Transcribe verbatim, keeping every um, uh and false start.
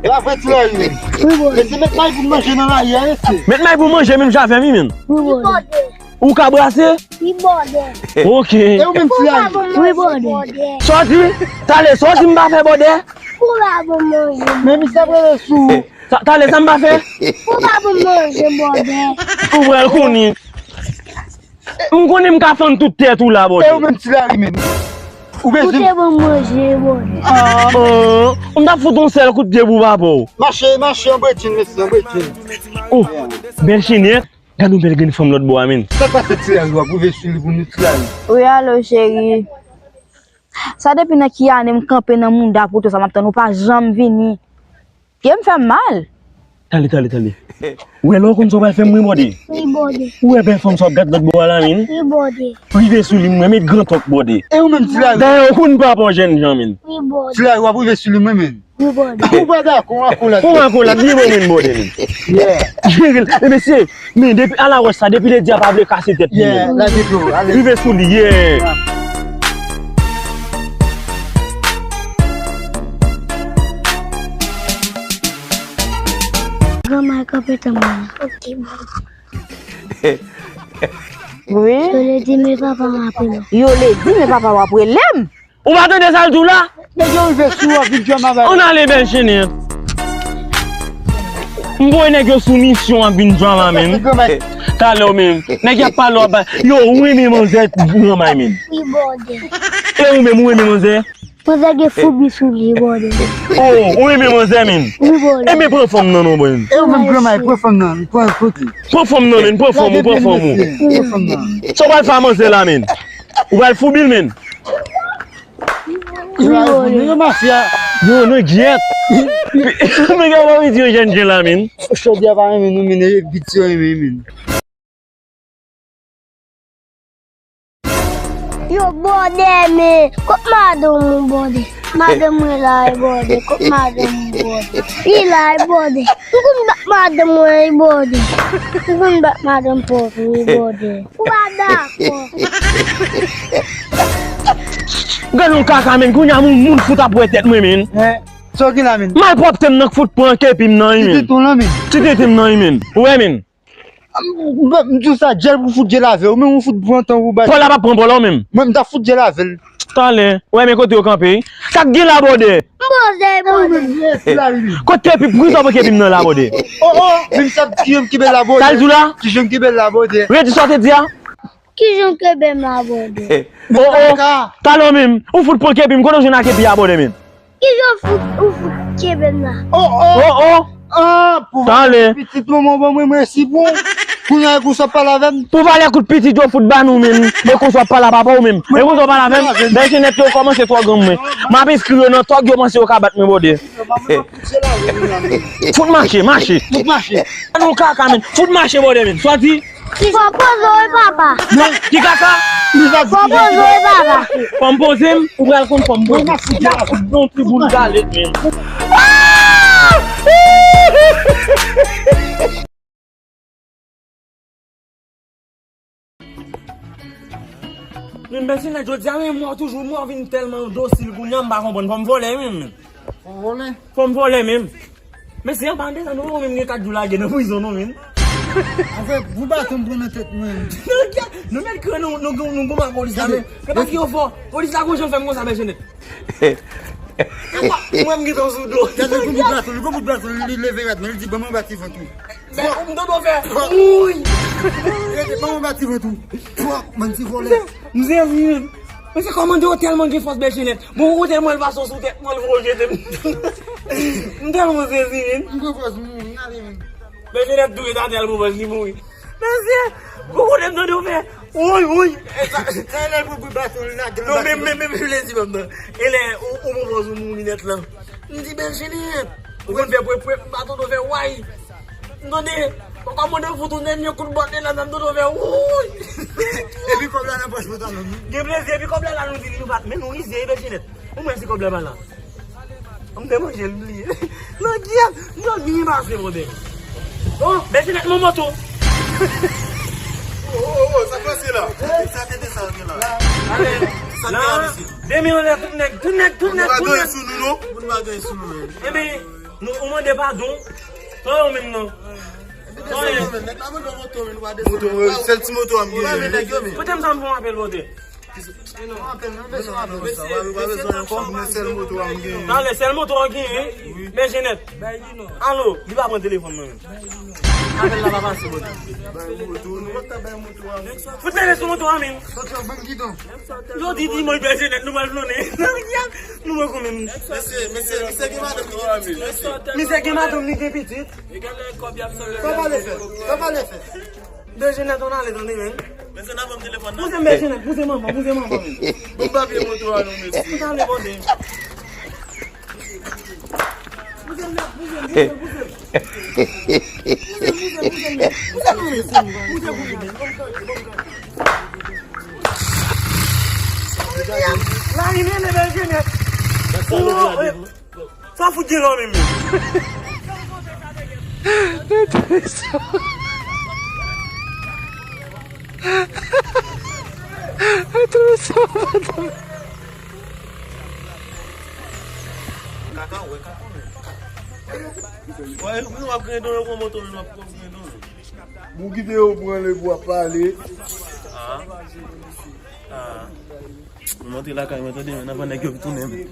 E apre ti lari menm. Wi, bòdè. Mesye, met may pou manje nan lari a, mesye. Met may pou manje menm, javè mi menm. Wi, bòdè. Ou ka brase? Wi, bòdè. Ok. E ou menm ti lari? Wi, bòdè. Sa w di? Talè, sa w di m pa fè, bòdè? Ou pa bon manje. Men misye ap rele sou. Sa, talè, sa m pa fè? Ou pa bon manje, bòdè. Ou pral konnen. M konnen m ka fann tout tèt ou la, bòdè. E ou menm ti lari menm. Ou bezwen. Ou te ban m manje, bòdè. Ah. Oh, m t ap fout yon sèl kout pye pou papa w. Mache, mache, anbre djin, mesye, anbre djin. Oh, bèl chenèt. Gad yon bèl grenn fanm lòt bò a, menn. Sa k pase ti lari, w ap rive sou li pou nou ti lari. Wi, alo, cheri. Sa depi nan ki ane m kanpe nan mouda poto sa, m ap tann ou pa janm vini. Pye m fè m mal. Tande, tande, tande. Ou wè lè w konn sa w pral fè m, wi, bòdè. Wi, bòdè. Ou wè bèl fanm sa w ap gad lòt bò a la, menn. Wi, bòdè. Rive sou li, mwen, met gran tòk, bòdè. E ou menm, ti lari? Dayè, ou konn pa pran jèn jan, menn. Wi, bòdè. Ti lari, w ap rive sou li, mwen, menn. Wi, bòdè. Ou pa dakò, on akolad. On akolad, li bon, menn, bòdè, menn. Yeah. E mesye, men depi a la wè sa, depi ledi a pa vle kase tèt li, yeah, menn. Lage dlo, ale. Rive sou li, yeah. Granmay kanpe tanmen. Ok, bon. Wi. Yo le di men papa w ap rele m. Yo le di men papa w ap rele m. Ou pa tande sa l di w la? Nèg yo rive sou w ap vin djòm avè. Ann ale bèl chenèt. M voye nèg yo sou misyon ap vin djòm a menm. Talè w menm. Nèg y ap pale w ap ba-, yo, ou renmen manzè granmay menm. Wi, bòdè. E ou menm, ou renmen manzè? Manzè gen foubi sou li, bòdè. Oh, ou renmen manzè menm? Wi, bòdè. Enben pran fanm nan non, bòdè. E ou menm granmay, pran fanm nan, pran, pran ki? Pran fanm nan menm, pran fanm ou, pran fanm ou. Pran fanm nan. Sa w pral fè a manzè la menm? Ou pral foubi l menm? Yo, yo, mafya. Yo, nou gyèt. Men gade w ap di yo jèn jen la menm. Chòdi a pa renmen nou, men e vit yo renmen, men. Yo, bòdè, men kot madanm ou, bòdè? Madanm mwen la, e bòdè. Kot madanm ou, bòdè? Li la, e bòdè. M konn bat madanm mwen, e bòdè. M konn bat madanm pòv, e bòdè. Ou pa dakò. Gad yon kaka, men. Kounye a moun, moun fout ap wè tèt mwen, men. Hein? Sa w gen la, men? Malpwòpte m nan k fout pran kepi m nan, men. Ti tete w lan, men. Ti tete m nan, men. Ou wè, men. M, m, m di w sa, djèl pou fout djèl avè w, men ou fout pran tan pou bay. Pòl la p ap pran pòl la, ou menm. Mwen, m t ap fout djèl avè l. Talè. Ou wè, men kote yo kanpe. Sa k gen la, bòdè? M poze, bòdè. Kote kepi, poukisa w pran kepi m nan la, bòdè? Oh, oh, menm sa ki jan m kenbe la, bòdè. Sa l di w la? Ki jan m kenbe la, bòdè? Redi sa w te di a? Ki jan w kenbe m la, bòdè? Oh, oh. Talè w menm. Ou fout pran kepi m. Kote w jwenn a kepi a, bòdè, menm? Ki jan w fout, ou fout kenbe m la? Oh, oh. Oh, oh. Ah, pou valè pitit manman w ban mwen, mwen si bon. Kounye a, e konsa w ap pale avè m? Pou valè kout pitit yo fout ba nou menm. E konsa w ap pale a papa w menm. E konsa w ap pale avè m? Bèl jenèt yo kòmanse twò granm mwen. M ap enskri yo nan tòg, yo panse yo ka bat mwen, bòdè. Fout mache, mache. Fout mache. An nou kaka menm. Fout mache, bòdè menm. Sòti. Fò poze w wi papa. Non, ki kaka? Fò poze w wi papa. Fò m poze m, ou pral konn fò m poze m. Yon ti boul galet menm. Menm bèl jenèt jodi a, men mwen toujou, mwen vin tèlman dosil kounye a, m pa konprann. Fò m vòlè menm. Fò m vòlè. Fò m vòlè menm. Mesye, an paran de sa, nou menm gen kat jou lage nan prizon nou menm. Anfen, pou baton m pran nan tèt mwen. Nou mèt kre nou, nou, nou, nou goumen ak polis la, men. E pa ki yo fò. Polis la gon jan fè m konsa, bèl jenèt. Mwen m gentan sou do. Gade, li gon bout baton, li gon bout baton, li leve rad, men li di, "Ban mwen bati vant ou." Men, m tande w fè. Wouy! Rete, ban mwen bati vant ou. Pwòp, bann ti vòlè. M sezi menm. Men se kòmandè yo tèlman gen fòs, bèl jenèt. Bon, ou tèlman l pase sou tèt mwen, l voye jete m. M tèlman sezi menm. M pran pòz m mouri, m ale menm. Bèl jenèt tou ret atè, l pran pòz li mouri. Mesye, ou konnen m tande w fè. Wouy, wouy. Sa, sa lè l pran bout baton, l lage nan baton. Non, men, men, men, men, lezi ban m nan. E lè ou, ou pran pòz ou mouri nèt lan. M di, bèl jenèt. Ou konn fè pwepwep, m pa tande w fè way. M tande, kòmandè fout ou dènye kout bòt li la, m tande w fè wouy. Epi kòb la nan pòch pantalon m. Gen plezi, epi kòb la la, nou di nou pa t, men nou rize, bèl jenèt. Ou mwen si kòb la pa la. M te manje l bliye. Nan kiyès? M jwenn vini pase, bòdè. Oh, bèl jenèt, manman tou. Oh, oh, oh, sa k pase la? Sa tete sa gen la. Ale, sa k gen la, mesye? De mil anlè, tout nèg, tout nèg, tout nèg, tout nèg. Moun pa gen sou nou, men. Ebyen, nou, ou mande padon. Tò yo menm non. Tò yo. Nèg la mande moto, men nou pa desann. Moto, sèl ti moto a m genyen. Pote m sa m fè yon apèl pote. Talè, sèl moto a m genyen. Talè, sèl moto a genyen. Men Jenèt. Alo, li pa pran telefòn mwen menm. Apèl la pa pase, bro. Fout mele sou moto a menm. Yo di dimanch bèl Jenèt, nou pral flannen. Nou pran kòmèm. Mesye, mesye, misye gen madanm, li gen pitit, mesye. Misye gen madanm, li gen pitit. Sa pale fè? Sa pale fè? Bèl Jenèt, on ale tande, men. Mesye, n a ban m telefòn nan. Pouse m bèl Jenèt, pouse manman, pouse manman. Bon papye moto a non, mesye. Fout ale, bòde. La rimene bèl Jenèt. Sa fout gen lò menm. Kaka, wè kaka, men. Wè, nou ap grenn don, yo pran moto, men nou ap grenn don. Bon, kite yo pran le pou ap pale. Ah. Ah. Mwen monte lakay mwen, tande, men, nan van nèg yo tounen, men.